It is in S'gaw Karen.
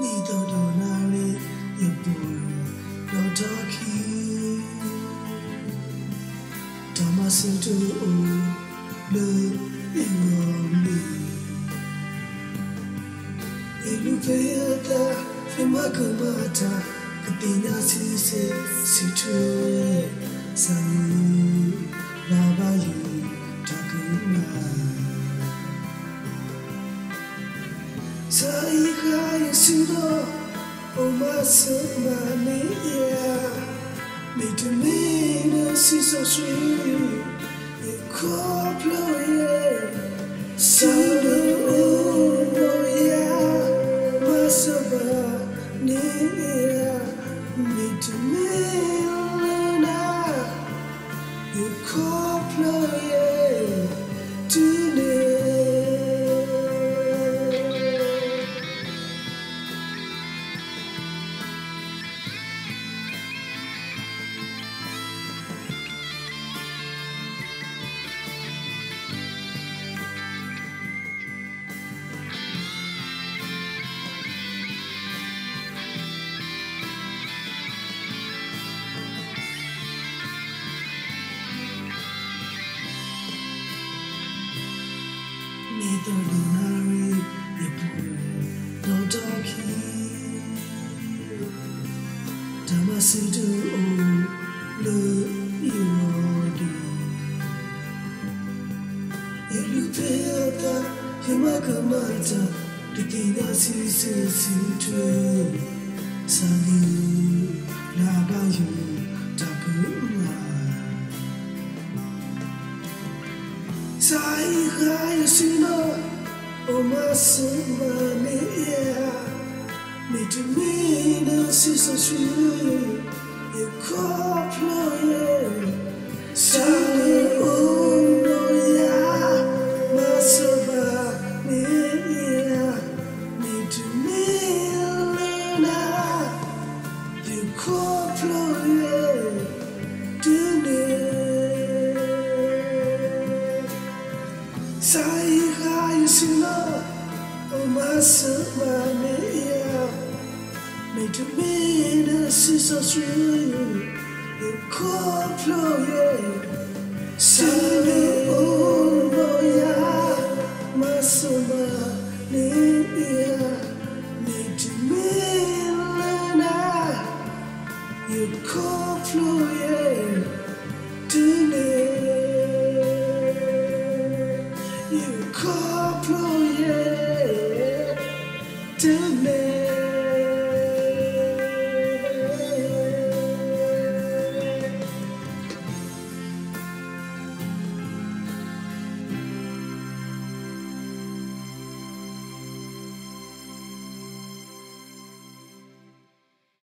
နံၣ်သီၣ်ဒီးနၣ်ရံၣ် ယပှဲၤဒီးထီၣ်ခံ, တၢ်မၤစၢၤတအိၣ်လၢယဂီၢ်န့ၣ်, ယလူၤဖဲယသး ယမၤကမၣ်တၢ် ကသ့ၣ်ညါဆံးဆံးဆံးထွဲ, စးလၢ လၢဘၣ်ယိၣ်တၢ်ကမၣ် စးအံၤဃာ်ယစုဒီး အိၣ်မၤစၢၤမၤန့ၢ်ယၤ, မ့တမ့ၢ်နစံးစီဆှံ ယခီဖျိယဲ, စးလၢအိၣ်ဒီးယၤ မၤစၢၤမၤန့ၢ်ယၤ, မ့တမ့ၢ်လၢနၤ ယခီဖျိယဲ တုၤန့ၣ် နံၣ်သီၣ်ဒီးနၣ်ရံၣ် ယပှဲၤဒီးထီၣ်ခံ, တၢ်မၤစၢၤတအိၣ်လၢယဂီၢ်န့ၣ်, ယလူၤဖဲယသး ယမၤကမၣ်တၢ် ကသ့ၣ်ညါဆံးဆံးဆံးထွဲ, စးလၢ လၢဘၣ်ယိၣ်တၢ်ကမၣ် စးအံၤဃာ်ယစုဒီး အိၣ်မၤစၢၤမၤန့ၢ်ယၤ, မ့တမ့ၢ်နစံးစီဆှံ ယခီဖျိယဲ, စးလၢအိၣ်ဒီးယၤ မၤစၢၤမၤန့ၢ်ယၤ, မ့တမ့ၢ်လၢနၤ ယခီဖျိယဲ တုၤန့ၣ်, စးအံၤဃာ်ယစုဒီး အိၣ်မၤစၢၤမၤန့ၢ်ယၤ, မ့တမ့ၢ်နစံးစီဆှံ ယခီဖျိယဲ, စးလၢအိၣ်ဒီးယၤ မၤစၢၤမၤန့ၢ်ယၤ, မ့တမ့ၢ်လၢနၤ ယခီဖျိယဲ တုၤန့ၣ်, ယခီ